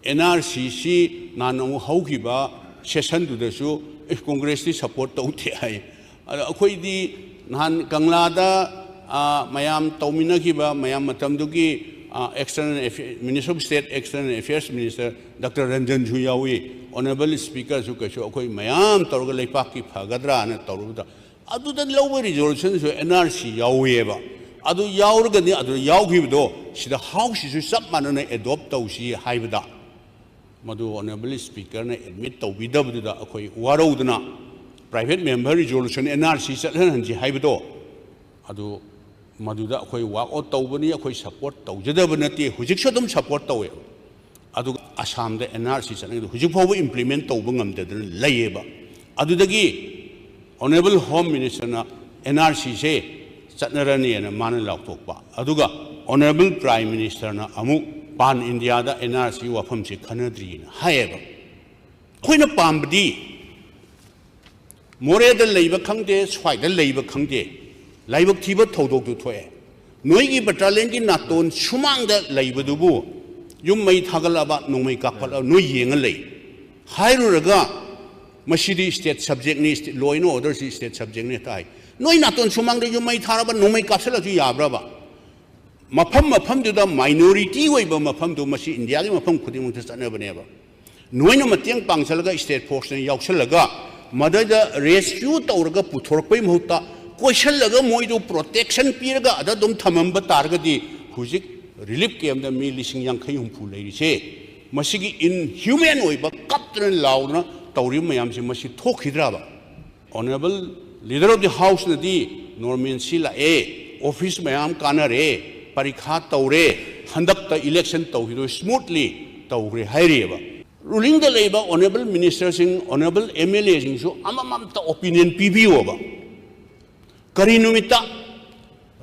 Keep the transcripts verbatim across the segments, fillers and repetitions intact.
And R ꯁꯤꯁꯤ ꯅꯍꯥꯟ ꯑꯃꯨꯛ ꯍꯧꯈꯤꯕ ꯁꯦꯁꯟꯗꯨꯗꯁꯨ, "ꯑꯦ, ꯀꯣꯡꯒ꯭ꯔꯦꯁꯇꯤ ꯁꯄꯣꯔꯠ ꯇꯧꯗꯦ" ꯍꯥꯏ꯫ ꯑꯗꯣ ꯑꯩꯈꯣꯏꯗꯤ ꯅꯍꯥꯟ ꯀꯪꯂꯥꯗ, ꯑ, ꯃꯌꯥꯝ ꯇꯧꯃꯤꯟꯅꯈꯤꯕ ꯃꯌꯥꯝ ꯃꯇꯝꯗꯨꯒꯤ, ꯑ, External Affair-, Minister of State External Affairs Minister Doctor ꯔꯟꯖꯟꯁꯨ ꯌꯥꯎꯏ, Honourable Speakerꯁꯨ, ꯀꯩꯁꯨ ꯑꯩꯈꯣꯏ ꯃꯌꯥꯝ ꯇꯧꯔꯒ ꯂꯩꯄꯥꯛꯀꯤ ꯐꯒꯗ꯭ꯔꯥꯅ ꯇꯧꯔꯨꯕꯗ, ꯑꯗꯨꯗ ꯂꯧꯕ ꯔꯤꯖꯣꯂꯨꯁꯟꯁꯨ ꯑꯦꯟ ꯑꯥꯔ ꯁꯤ ꯌꯥꯎꯏꯑꯕ꯫ ꯑꯗꯨ ꯌꯥꯎꯔꯒꯗꯤ, ꯑꯗꯨꯗ ꯌꯥꯎꯈꯤꯕꯗꯣ ꯁꯤꯗ ꯍꯥꯎꯁꯁꯤꯁꯨ ꯆꯞ ꯃꯥꯟꯅꯅ ꯑꯦꯗꯣꯞ ꯇꯧꯁꯤ ꯍꯥꯏꯕꯗ, ꯃꯗꯨ Honourable Speakerꯅ ꯑꯦꯗꯃꯤꯠ ꯇꯧꯕꯤꯗꯕꯗꯨꯗ ꯑꯩꯈꯣꯏ ꯋꯥꯔꯧꯗꯅ private member resolution, N R C ꯆꯠꯍꯟꯍꯟꯁꯤ ꯍꯥꯏꯕꯗꯣ, ꯑꯗꯨ ꯃꯗꯨꯗ ꯑꯩꯈꯣꯏ ꯋꯥꯛ ꯑꯥꯎꯠ ꯇꯧꯕꯅꯤ, ꯑꯩꯈꯣꯏ ꯁꯄꯣꯔꯠ ꯇꯧꯖꯗꯕ ꯅꯠꯇꯦ, ꯍꯧꯖꯤꯛꯁꯨ ꯑꯗꯨꯝ ꯁꯄꯣꯔꯠ ꯇꯧꯋꯦ꯫ ꯑꯗꯨꯒ ꯑꯁꯥꯝꯗ ꯑꯦꯟ ꯑꯥꯔ ꯁꯤ ꯆꯠꯅꯈꯤꯗꯨ ꯍꯧꯖꯤꯛ ꯐꯥꯎꯕ ꯏꯝꯄ꯭ꯂꯤꯃꯦꯟ ꯇꯧꯕ ꯉꯝꯗꯗꯅ ꯂꯩꯌꯦꯕ꯫ ꯑꯗꯨꯗꯒꯤ Honourable Home Ministerꯅ ꯑꯦꯟ ꯑꯥꯔ ꯁꯤꯁꯦ ꯆꯠꯅꯔꯅꯤꯅ ꯃꯥꯅ ꯂꯥꯎꯊꯣꯛꯄ, ꯑꯗꯨꯒ Honourable Prime Ministerꯅ ꯑꯃꯨꯛ ꯄꯥꯟ ꯏꯟꯗꯤꯌꯥꯗ ꯑꯦꯟ ꯑꯥꯔ ꯁꯤ ꯋꯥꯐꯝꯁꯦ ꯈꯟꯅꯗ꯭ꯔꯤꯅ ꯍꯥꯏꯌꯦꯕ꯫ ꯑꯩꯈꯣꯏꯅ ꯄꯥꯝꯕꯗꯤ ꯃꯣꯔꯦꯗ ꯂꯩꯕ ꯈꯪꯗꯦ, ꯁ꯭ꯋꯥꯏꯗ ꯂꯩꯕ ꯈꯪꯗꯦ, ꯂꯥꯏꯕꯛ ꯊꯤꯕ ꯊꯧꯗꯣꯛꯇꯨ ꯊꯣꯛꯑꯦ꯫ ꯅꯣꯏꯒꯤ ꯕꯇꯥꯂꯤꯌꯟꯒꯤ ꯅꯥꯇꯣꯟ ꯁꯨꯃꯥꯡꯗ ꯂꯩꯕꯗꯨꯕꯨ ꯌꯨꯝ ꯃꯩ ꯊꯥꯒꯠꯂꯛꯑꯕ, ꯅꯣꯡꯃꯩ ꯀꯥꯞꯈꯠꯂꯛꯑꯕ ꯅꯣꯏ ꯌꯦꯡꯉ ꯂꯩ꯫ ꯍꯥꯏꯔꯨꯔꯒ ꯃꯁꯤꯗꯤ state subjectꯅꯤ, state, law and orderꯁꯤ state subjectꯅꯤ ꯍꯦꯛꯇ ꯍꯥꯏ꯫ ꯅꯣꯏ ꯅꯥꯇꯣꯟ ꯁꯨꯃꯥꯡꯗ ꯌꯨꯝ ꯃꯩ ꯊꯥꯔꯕ, ꯅꯣꯡꯃꯩ ꯀꯥꯞꯁꯤꯜꯂꯁꯨ ꯌꯥꯕ꯭ꯔꯕ? ꯃꯐꯝ ꯃꯐꯝꯗꯨꯗ minority ꯑꯣꯏꯕ ꯃꯐꯝꯗꯨ, ꯃꯁꯤ ꯏꯟꯗꯤꯌꯥꯒꯤ ꯃꯐꯝ ꯈꯨꯗꯤꯡꯃꯛꯇ ꯆꯠꯅꯕꯅꯦꯕ꯫ ꯅꯣꯏꯅ ꯃꯇꯦꯡ ꯄꯥꯡꯁꯤꯜꯂꯒ, state forceꯅ ꯌꯥꯎꯁꯜꯂꯒ, ꯃꯗꯩꯗ rescue ꯇꯧꯔꯒ ꯄꯨꯊꯣꯔꯛꯄꯩ ꯃꯍꯨꯠꯇ, ꯀꯣꯏꯁꯜꯂꯒ ꯃꯣꯏꯗꯨ protection ꯄꯤꯔꯒ ꯑꯗ ꯑꯗꯨꯝ ꯊꯝꯃꯝꯕ ꯇꯥꯔꯒꯗꯤ, ꯍꯧꯖꯤꯛ relief campꯇ ꯃꯤ ꯂꯤꯁꯤꯡ ꯌꯥꯡꯈꯩ ꯍꯨꯝꯐꯨ ꯂꯩꯔꯤꯁꯦ, ꯃꯁꯤꯒꯤ inhuman ꯑꯣꯏꯕ, ꯀꯞꯇꯅ ꯂꯥꯎꯗꯅ ꯇꯧꯔꯤꯕ ꯃꯌꯥꯝꯁꯦ, ꯃꯁꯤ ꯊꯣꯛꯈꯤꯗ꯭ꯔꯕ? Honourable Leader of the Houseꯅꯗꯤ normalcy ꯂꯥꯛꯑꯦ, office ꯃꯌꯥꯝ ꯀꯥꯟꯅꯔꯦ, ꯄꯔꯤꯈꯥ ꯇꯧꯔꯦ, ꯍꯟꯗꯛꯇ election ꯇꯧꯈꯤꯗꯣꯏ smoothly ꯇꯧꯈ꯭ꯔꯦ ꯍꯥꯏꯔꯤꯑꯕ꯫ Rulingꯗ ꯂꯩꯕ Honourable Ministerꯁꯤꯡ, Honourable MLAꯁꯤꯡꯁꯨ ꯑꯃꯃꯝꯇ opinion ꯄꯤꯕꯤꯌꯣꯕ꯫ ꯀꯔꯤ ꯅꯨꯃꯤꯠꯇ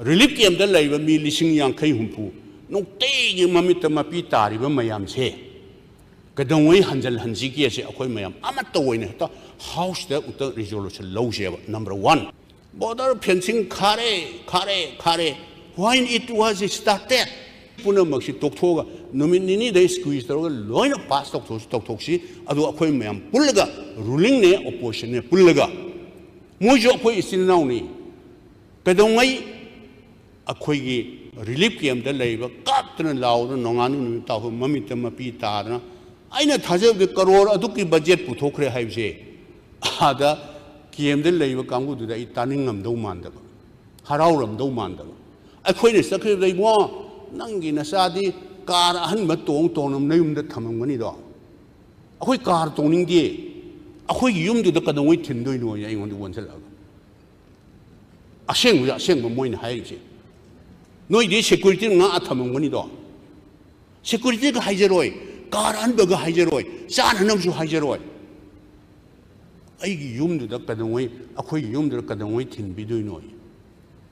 relief campꯇ ꯂꯩꯕ ꯃꯤ ꯂꯤꯁꯤꯡ ꯌꯥꯡꯈꯩ ꯍꯨꯝꯐꯨ ꯅꯨꯡꯇꯤꯒꯤ ꯃꯃꯤꯠꯇ ꯃꯄꯤ ꯇꯥꯔꯤꯕ ꯃꯌꯥꯝꯁꯦ ꯀꯩꯗꯧꯉꯩ ꯍꯟꯖꯤꯜꯍꯟꯁꯤꯒꯦꯁꯦ ꯑꯩꯈꯣꯏ ꯃꯌꯥꯝ ꯑꯃꯠꯇ ꯑꯣꯏꯅ ꯍꯦꯛꯇ Houseꯇ ꯑꯃꯨꯛꯇ resolution ꯂꯧꯁꯦꯕ, number one꯫ Border fencing ꯈꯥꯔꯦ, ꯈꯥꯔꯦ, ꯈꯥꯔꯦ꯫ When it was started? ꯄꯨꯝꯅꯃꯛꯁꯤ ꯇꯣꯛꯊꯣꯛꯑꯒ ꯅꯨꯃꯤꯠ ꯅꯤꯅꯤꯗ squeeze ꯇꯧꯔꯒ ꯂꯣꯏꯅ pass ꯇꯧꯊꯣꯛꯁꯤ, ꯇꯧꯊꯣꯛꯁꯤ꯫ ꯑꯗꯣ ꯑꯩꯈꯣꯏ ꯃꯌꯥꯝ ꯄꯨꯜꯂꯒ, rulingꯅꯦ oppositionꯅꯦ ꯄꯨꯜꯂꯒ, ꯃꯣꯏꯁꯨ ꯑꯩꯈꯣꯏ ꯏꯆꯤꯟ ꯏꯅꯥꯎꯅꯤ꯫ ꯀꯩꯗꯧꯉꯩ ꯑꯩꯈꯣꯏꯒꯤ relief campꯇ ꯂꯩꯕ ꯀꯞꯇꯅ ꯂꯥꯎꯗꯅ ꯅꯣꯡꯉꯥꯟꯕ ꯅꯨꯃꯤꯠ ꯇꯥꯐꯥꯎ ꯃꯃꯤꯠꯇ ꯃꯄꯤ ꯇꯥꯗꯅ, ꯑꯩꯅ ꯊꯥꯖꯕꯗꯤ ꯀꯔꯣꯔ ꯑꯗꯨꯛꯀꯤ budget ꯄꯨꯊꯣꯛꯈ꯭ꯔꯦ ꯍꯥꯏꯕꯁꯦ ꯑꯥꯗ campꯇ ꯂꯩꯕ ꯀꯥꯡꯕꯨꯗꯨꯗ ꯑꯩ ꯇꯥꯅꯤꯡꯉꯝꯗꯧ ꯃꯥꯟꯗꯕ, ꯍꯔꯥꯎꯔꯝꯗꯧ ꯃꯥꯟꯗꯕ꯫ ꯑꯩꯈꯣꯏꯅ ꯆꯠꯈꯤꯕꯗ, "ꯏꯕꯨꯡꯉꯣ, ꯅꯪꯒꯤ ꯅꯆꯥꯗꯤ car ꯑꯍꯟꯕ ꯇꯣꯡ ꯇꯣꯡꯅ ꯅꯌꯨꯝꯗ ꯊꯝꯃꯝꯒꯅꯤꯗꯣ, ꯑꯩꯈꯣꯏ car ꯇꯣꯡꯅꯤꯡꯗꯦ, ꯑꯩꯈꯣꯏꯒꯤ ꯌꯨꯝꯗꯨꯗ ꯀꯩꯗꯧꯉꯩ ꯊꯤꯟꯗꯣꯏꯅꯣ?" ꯑꯩꯉꯣꯟꯗ ꯑꯣꯟꯁꯤꯜꯂꯛꯑꯒ꯫ ꯑꯁꯦꯡꯕꯁꯨ ꯑꯁꯦꯡꯕ ꯃꯣꯏꯅ ꯍꯥꯏꯔꯤꯁꯦ꯫ "ꯅꯣꯏꯗꯤ security ꯉꯥꯛꯑ ꯊꯝꯃꯝꯒꯅꯤꯗꯣ?" Securityꯒ ꯍꯥꯏꯖꯔꯣꯏ, car ꯑꯍꯟꯕꯒ ꯍꯥꯏꯖꯔꯣꯏ, ꯆꯥꯅꯅꯕꯁꯨ ꯍꯥꯏꯖꯔꯣꯏ꯫ ꯑꯩꯒꯤ ꯌꯨꯝꯗꯨꯗ ꯀꯩꯗꯧꯉꯩ, ꯑꯩꯈꯣꯏꯒꯤ ꯌꯨꯝꯗꯨꯗ ꯀꯩꯗꯧꯉꯩ ꯊꯤꯟꯕꯤꯗꯣꯏꯅꯣ?